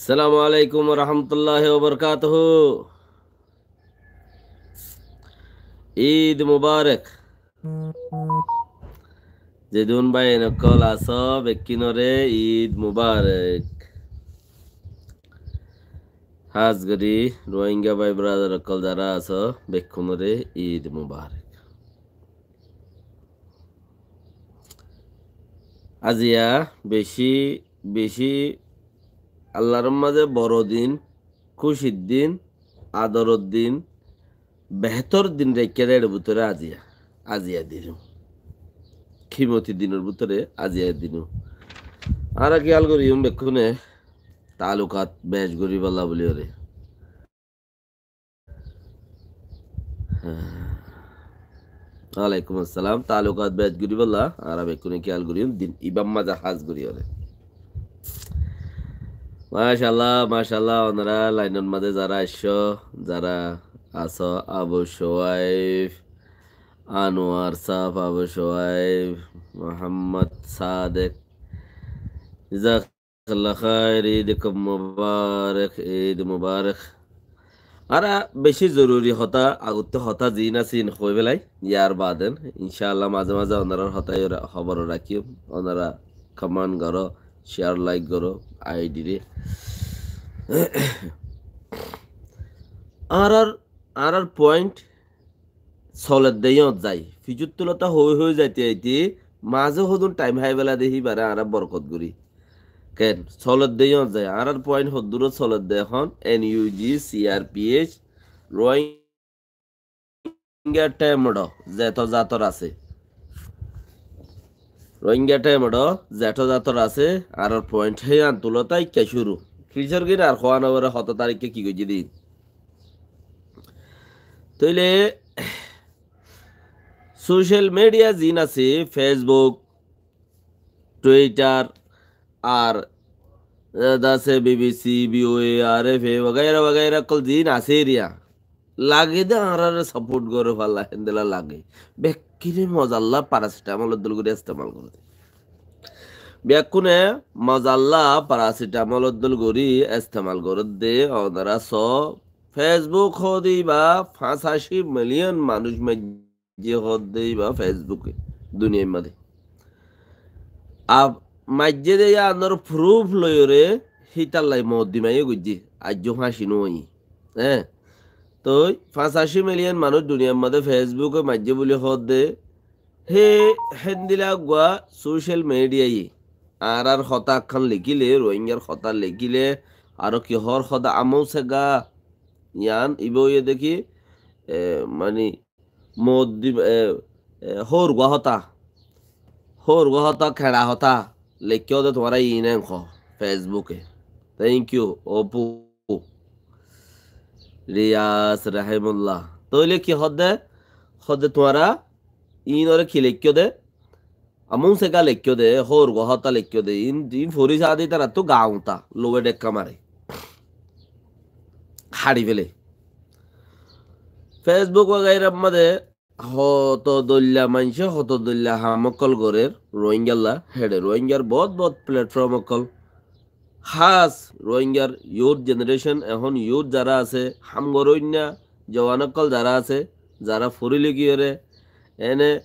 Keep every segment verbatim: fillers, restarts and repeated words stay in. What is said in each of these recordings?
Assalamu alaikum wa rahmatullahi wa barakatuhu. Eid Mubarak. Zedún bái ókkol asó, bekkúnoré Eid Mubarak. Hás gorí Rohingya bái brother ókkol zará asó, bekkúnoré Eid Mubarak. Aziya beci, beci Allar mazé boro din, kúcir din, adoror din, behétor din raikké de ér bútore aziya, aziya din. Kimoti dinor bútore aziya din. Añára kiyal goríyum bekkúne taalukat bec goríbolla buliyóre. Alaikum assalam. Taalukat bec goríbolla añára bekkúne kiyal goríyum din ibár mazé hás goríyóre. Mashallah, mashallah, onora lainor mazé zará aiccó, zará asó, Abu Shoaib, Anwar Saf, Abu Shoaib, Muhammad Sadek, jazakallah khair, Eid kom mubarak, Eid mubarak. Añára beci zoruri hotá, agotté hotá ziín asé iín hoi félai, yar baden, inshallah, mazé mazé onorar hotá yó ra-, hóbor rakím, onora comment goró, share, like goró, I D re. Añárar, añárar point soledde yót zai. Ficuttú lóta hoi hoi zaite zaite mazé hodún time hái félai de híbare añára borkot gorí. Ken, soledde yót zai. Añárar point hoddúrot soledde ehón N U G, C R P H, Rohingya temdo, zeto zator asé. Rohingya temdo, zeto zator asé, añárar point héyan tulóta ikká cúru. Fisor gin ar hoán óre hoto tarikké ki goijjé de. Tóile social media ziín asé, Facebook, Twitter, ar, e, dase B B C, V O A, R F A, wagaira wagaira ókkol ziín asé eriya. Lage de añárare support goré falla, héndilla lage. Bekkúne mozalla paracetamol or dol gorí estemal goré de. Bekkúne mozalla paracetamol or dol gorí estemal goré de, onora só Facebook hoó de ibá fañsaci million manúic maijjé hoó de ibá Facebook e, duniyai mazé. Ab maijjé de yíanor proof loiyóre hítalla moddima yó goijjé, aijjó fañsi no óiye. Hé, toi fañsaci million manúic duniyar mazé Facebook e maijjé buli hoó de, hé héndilla eggúa social media ye añárar hotá ekkán lekíle, Rohingyar hotá lekíle, aró ki hoór hotá amóu sega, yían ibá óiye de ki, e, mani, moddi, e, e, hóor gua hotá, hóor gua hotá, keñça hotá, leikké de tuáñra iín en hoó Facebook e. Thank you, Opu. Riyas Rahimullah. Tóile ki hoó de? Hoó de tuáñra iínoré ki leikké de? Amóu sega leikké de, hóor gua hotá leikké de, iín, iín fori saá de ítarattú gañuta, louwe dhekka mare. Haçi fele. Facebook wagairar mazé hoto dóilla maincé, hoto dóilla ham ókkol gorér, Rohingyalla, héçe Rohingyar boóut boóut platform ókkol. Hás Rohingyar youth generation, ehón youth zará asé, ham goróinna, jowan ókkol zará asé, zará fori lekíyore, ene,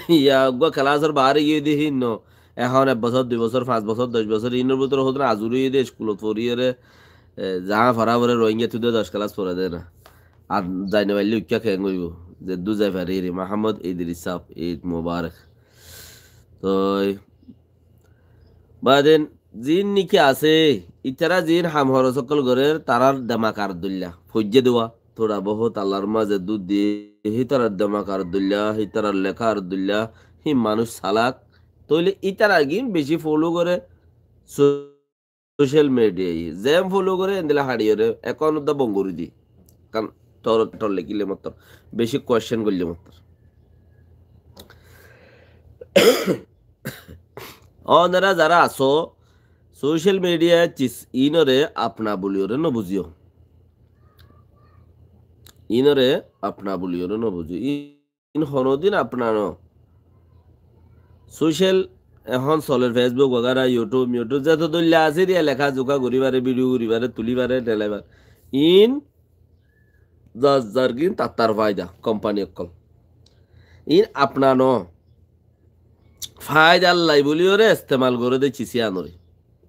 ya, eggúa kelasor baáre giyé de híin no, ehón ek bosór, dui bosór, fañs bosór, doc bosór, híinor bútore hodún azur óiye de, iskulot foriyóre, e, zaá fora fore Rohingya tude doc kelas fore de na. Ar zai no faille uikká keén óibo? Zeddúr zai fariri, Muhammad Idris sáb, Eid Mubarak. Toi, baden, ziín niki asé, ítara ziín ham horos ókkol gorér, tarár demak ar dóilla, foijjé dua, tóra bohút Allar mazé dud diyé, hítarar demak ar dóilla, hítarar leká ar dóilla, híin manúic salak, tóile ítaragín beci follow goré, so-, social media ye. Ze unfollow goré, endilla haçiyóre, account udda bon gorí di. Kan tor, tor lekíle mottor. Beci question goillé mottor. Onora zará asó, social media cis inoré apna buliyóre no buziyó. Inoré apna buliyóre no buziyó. I- in honodin apna no. Social ehón soler Facebook wagera, YouTube, YouTube, zeto dóilla asé, diya leká zuká gorí fare, video gorí fare, tulí fare, nelai fare. Iín zar zar gín tattar faida, kompani ókkol. Iín apna no. Faidar lai buli óre estemal goré de ciz yíanoré.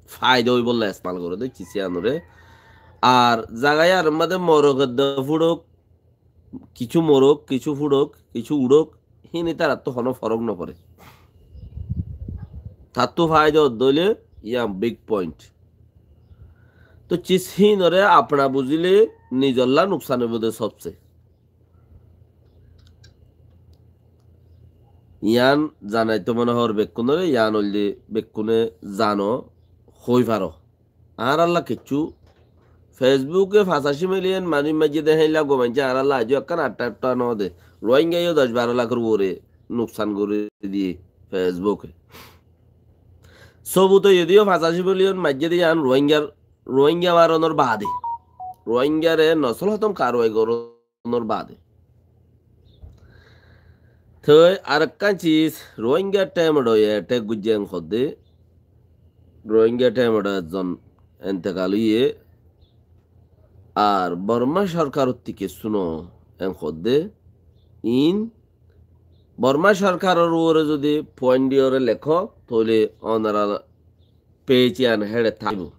Faida óibolla estemal goré de ciz yíanoré. Ar zaga yíanor mazé morok edde fuçók, kissú morok, kissú fuçók, kissú uçók, híin ítarattú honó forók noforé. Tattú faida edde óile yían big point. Tó ciz híinoré apna buzíle nizolla nuksan óibo de sobse. Yián zanaitó mone hoór bekkúnore, yián óilde bekkúne zano, hoi faro. Añáralla kiccú Facebooke fañsací miliyon manúic maijjé de héilla gom ainccé, añáralla aijjó ekkán atta atta no de. Rohingya yó doc baró lakor uore nuksan gorí diyé Facebooke. Sóbut óiye de yó fañsací miliyon maijjé de yián Rohingyar, Rohingya maronor baade. Rohingyare nosol hótom karwai goron nor baade. Toi arekkán ciz, Rohingya temedhoye attack goijjé en hoódde, Rohingya temedho ezzon entekal óiye, ar Borma sorkarottú kessú no en hoódde, iín Borma sorkaror uore zodi point diyóre lekó, tóile onora page yián héçe táibo.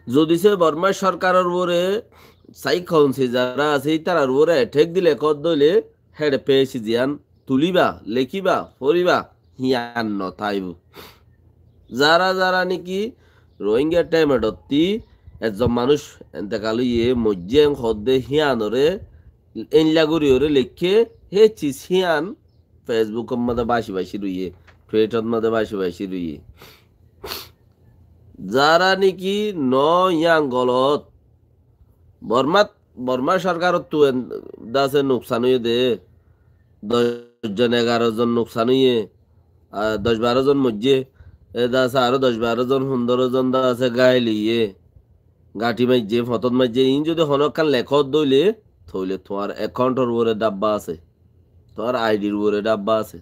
Zodi se Borma sorkaror uore sai kounsé zara asé, ítarar uore attack dile kódde óile héçe page ziyán tulíba, lekíba, foriba, híyan no táibo. Zara zara niki Rohingya temedhottí ezzon manúic entekal óiye, moijjé en hoódde híyanore éilla goríyore leikké, hé ciz híyan Facebookor mazé báci báci roiye, Twitteror mazé báci báci roiye. Zara niki no yián golot, Bormat, Borma sorkarottú en dase nuksan óiye de, doc zon, egaro zon nuksan óiye, ar doc baró zon moijjé, e dase aró doc baró zon, fundoro zon dase gáil óiye. Gañthi maijjé, fotót maijjé, iín zodi honó ekkán lekódde óile, tóile tuáñr accountor uore dabba asé, tuáñr I D r uore dabba asé.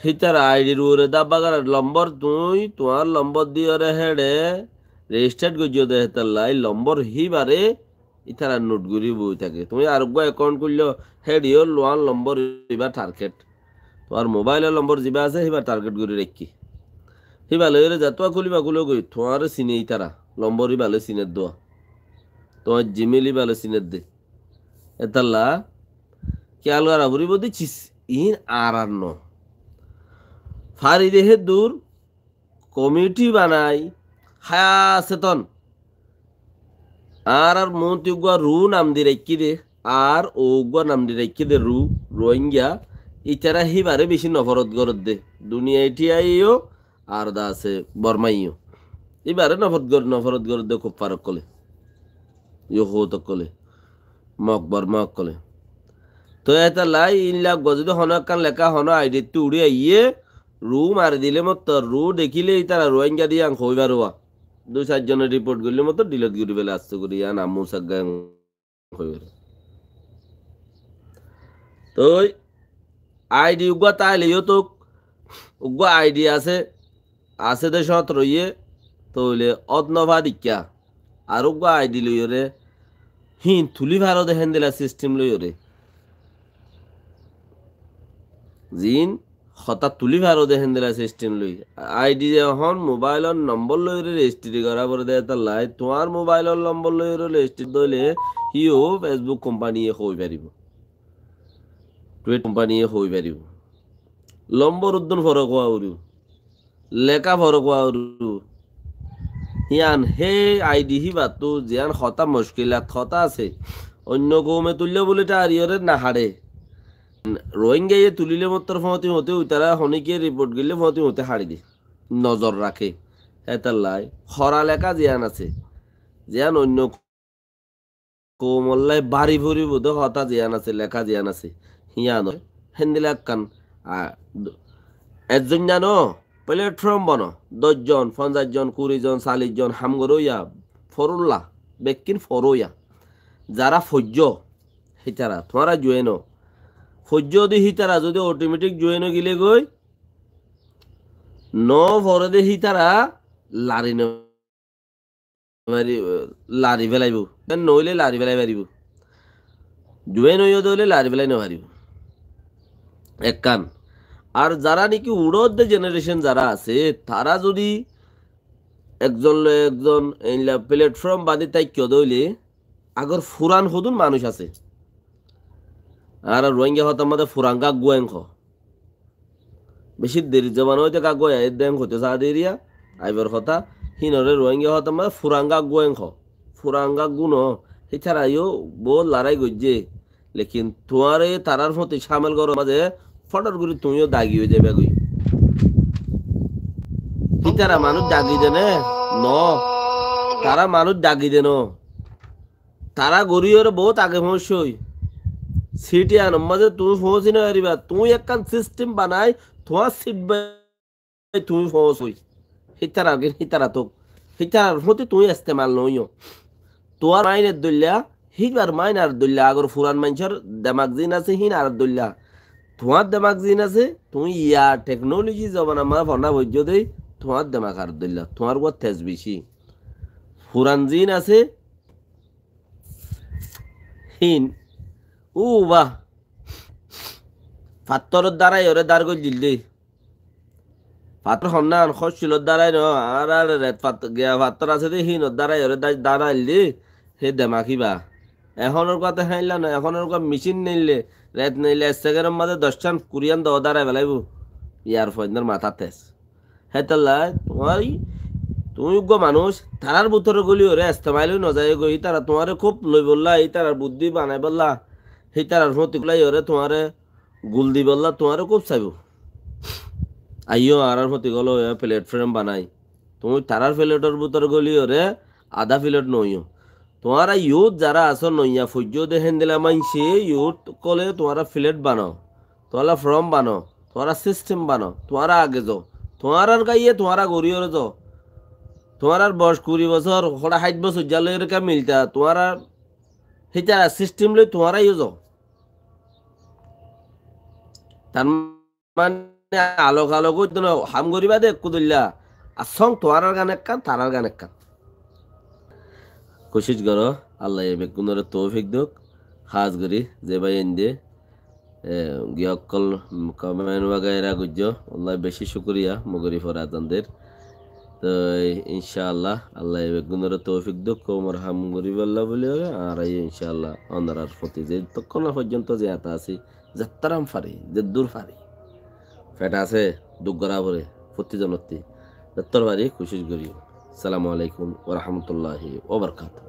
Hítar I D r uore dabba gán lombor tuñí, tuáñr lombor diyóre héçe register goijjó de hétallá, lombor híbare ítara note gorí boi táke. Tuñí areggúa account kúilló, héçe yó luwán lombor íba target. Tuáñr mobailor lombor zibá asé, híba target gorí raikké. Híba loiyóre zetuá kúliba kúlo goi, tuáñre sine ítara, lombor íba loi sinédde. Tuáñr Gmail íba loi sinédde. Étalla kiyal gora foribó de ciz iín añárar no. Fari de héddur komiti banai, háya seton. Añárar muúntu uggúa Ru nam di raikké de, ar uggúa nam di raikké de Ru, Rohingya, ítara híbare beci noforot gorédde. Duniya íthiyaye yó, ar dase Bormaye yó. Híbare noforot gor-, noforot gorédde kuffar ókkole. Yohud ókkole. Mok Borma ókkole. Toi étalla iín laggúa zodi honó ekkán leká honó I D ttú uçí aiyé, Ru mari dile mottor, Ru dekíle ítara Rohingya de yián hoi faruwa. Dui sair zone report goille mottor delete gorí fele aste gorí yián ammú sagga yián hoi fare. Toi I D uggúa táile yó tok, uggúa I D asé, asé de cót roiyé, tóile ót nofa dikká. Ar uggúa I D loiyóre, híin tulí faro de héndilla system loiyóre. Ziín hotá tulí faro de héndilla system loi. I D ehón mobailor nombor loiyóre registry gorá foré de étalla, tuáñr mobailor nombor loiyóre registry goillé, híyo Facebook kompaniye hoi faribó. Twitter kompaniye hoi faribó. Lombor uddún forok ówa foribó. Leká forok ówa foribó. Yián hé I D híbattú ziyán hotá muckilat hotá asé. Oinno koume tuilló buli tháriyoré naháçe. Rohingyaye tulíle mottor foóñti foóñti uitará honíkiye report goillé foóñti foóñti háçi de. Nozor raké. Hétallá hora leká ziyán asé. Ziyán oinno koumollá bari foribó de hotá ziyán asé, leká ziyán asé, híyan héndilla ekkán, a, d-, ezzon zano, platform bono, doc zon, fonzaic zon, kuri zon, sallic zon ham goróya, forólla, bekkín foróya. Zará foijjó, hítara, tuáñra join ó. Foijjó de hítara zodi automatic join ói gilé goi, no fore de hítara lari no fari-, lari felaibó. Noóile lari felai faribó. Juain óiye de óile lari felai no faribó. Ekkán. Ar zará niki uçódde generation zará asé, tará zodi ekzon loi ekzon eilla platform bañdí táikke de óile, agor furan hodún manúic asé. Añára Ruáingga hotár mazé furan gagguain hoó. Beci deri zomana óite gagguain aiyér de hoitó saá de eriya, aibar hotá, híinore Ruáingga hotár mazé furan gagguain hoó. Furan gaggu no, hítara yó bout larái goijjé. Lekin tuáñre tarár fúañti cámil gorór mazé fóthor gorí tuñí yó dagi ói zaibá goi. Hítara manúic dagi de né? No. Tará manúic dagi de no. Tará goríyoré bout age foóñsoi. Siti anor mazé tuñí foóñsi no faribá. Tuñí ekkán sistem banai, tuáñr sit bái tuñí foóñsoi. Hítara gin hítara tók. Hítarar fúañti tuñí estemal noóiyo. Tuáñr mainor dóilla, híbar mainor dóilla, agor furan maincór demak ziín asé, híin ar dóilla. Tuáñr demak ziín asé, tuñí ya teknoloji zobanar mazé fonná foijjó de, tuáñr demak ar dóilla. Tuáñr uore tez beci. Furan ziín asé, híin, ú ba, fattór dara iyoré dar goijjíl de. Fattór honnán, hóccilor dara no, ar ar ret fat-, giya fattór asé de, híinor dara iyoré da-, dara ail de, hé demak íba. Ehónor uggwá te háilla no, ehónor uggwá micín neille, ret neille, ek sekenor mazé doccán, kuriyán do darai felaibó. Yar foinnor matá tez. Hétolla tuáñr, tuñí uggwá manúic, tarár bútore góliyoré estemail ói no zaiyó goi, ítara tuáñre kúb loibolla, ítarar buddí banaibólla, hítarar fúañti gólaiyoré tuáñre gul dibolla tuáñre kúb saibó. Aiyó, añárar fúañti gólaiyoré platform banai. Tuñí tarár fletor bútore góliyoré adá flet noóiyo. Tuáñra yut zará asó noiya foijjó de héndilla maincé yut ókkole tuáñra flet bano, tuáñra from bano, tuáñra sistem bano, tuáñra age zo. Tuáñrar gáiye tuáñra goríyoré zo. Tuáñrar boc kuri bosór, hoçé háit bosór zalói ereka milta, tuáñra hítara sistem loi tuáñra yó zo. Tar mane alok alok óito no, ham goríba de ekku dóilla. Ar song tuáñrar gan ekkán, tarár gan ekkán. Kucíc goró, Allaye beggúnoré toufik douk. Hás gorí ze báiyain de, e, giyókkol komen wagaira goijjó, Allaye beci cúkuriya, Mogori Forazandir. Toi incáallah, Allaye beggúnoré toufik douk, koumor ham goríbolla buli óre, añára yó incáallah, onorár fúañti ze tokkona foijjonto ziyata así, zettóram fari, zeddúr fari. Feth asé, duk gorá foré, fúañti zonottí. Zettór fari, kucíc goríyo. Assalamu alaikum wa rahmatullahi wa barakatuhu.